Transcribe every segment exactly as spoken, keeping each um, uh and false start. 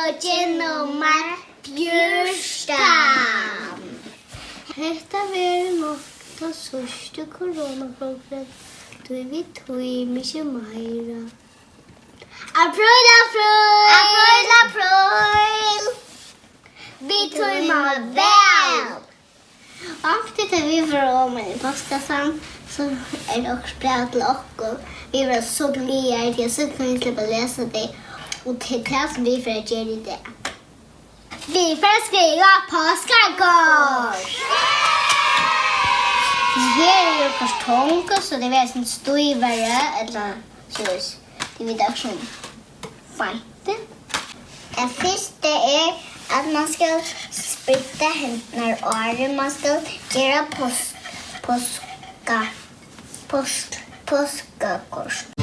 Bókin nummar fjúrtan. Hetta verður nokk tann síðsti koronaprógvin, tí vit tíma ikki meira. Apríl, apríl! Apríl, apríl! Vit tíma væl! Ofta tá vit fara oman í postkassan, so er tað okkurt bræv til okkum. Vit verða so glaðar, tí at so kunnu vit sleppa at lesa tey. Og tað er tað, sum vit fara at gera í dag. Vit fara at skriva postkort. Her eru kartongar, so tey verða eitt sindur stívari, ella soleiðis. Tey vita akkurát sum beintu. Tað fyrsta er, at man skal spritta hendurnar, áðrenn man skal gera pos-, poska-, post-, postkort.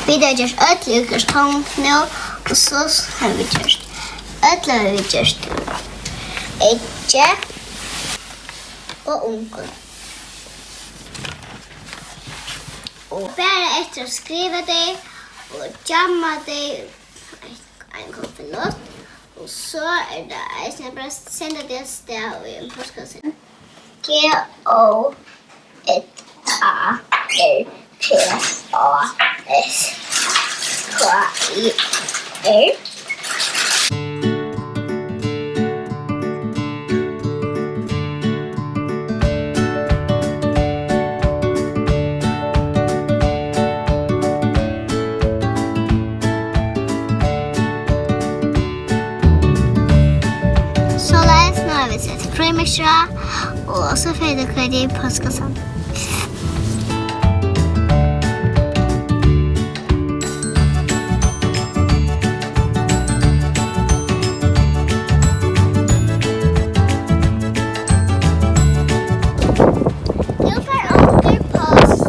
Vit hava gjørt øll í kartong nú, og so hava vit gjørt, øll hava vit gjørt úr eggi og ungum. Og bara eftir at skriva tey og gjamma tey ein konvolutt, og so er tað eisini bara at senda tey avstað í ein postkassa. G O L A R P A S K I R. Soleiðis, nú hava vit sett frímerkir á, og so fer tað koyrt í postkassan. Nú fær onkur post.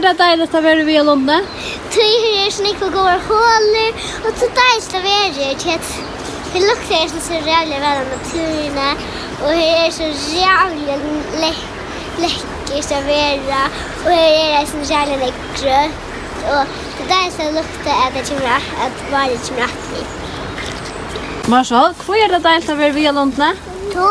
Tað er deiligt at vera í Viðarlundini. Tí her eru so nógvar góðar holur, og so deiligt at vera her, tí at her luktar her so, so ræðuliga væl av náttúruni, og her er so ræðuliga le-, lekkurt at vera, og her er eisini ræðuliga nógv grønt, og tað er deiligt at lukta, at tað kemur a-, at várið kemur aftur. Marsál, hví er tað deiligt at vera í Viðarlundini? Tí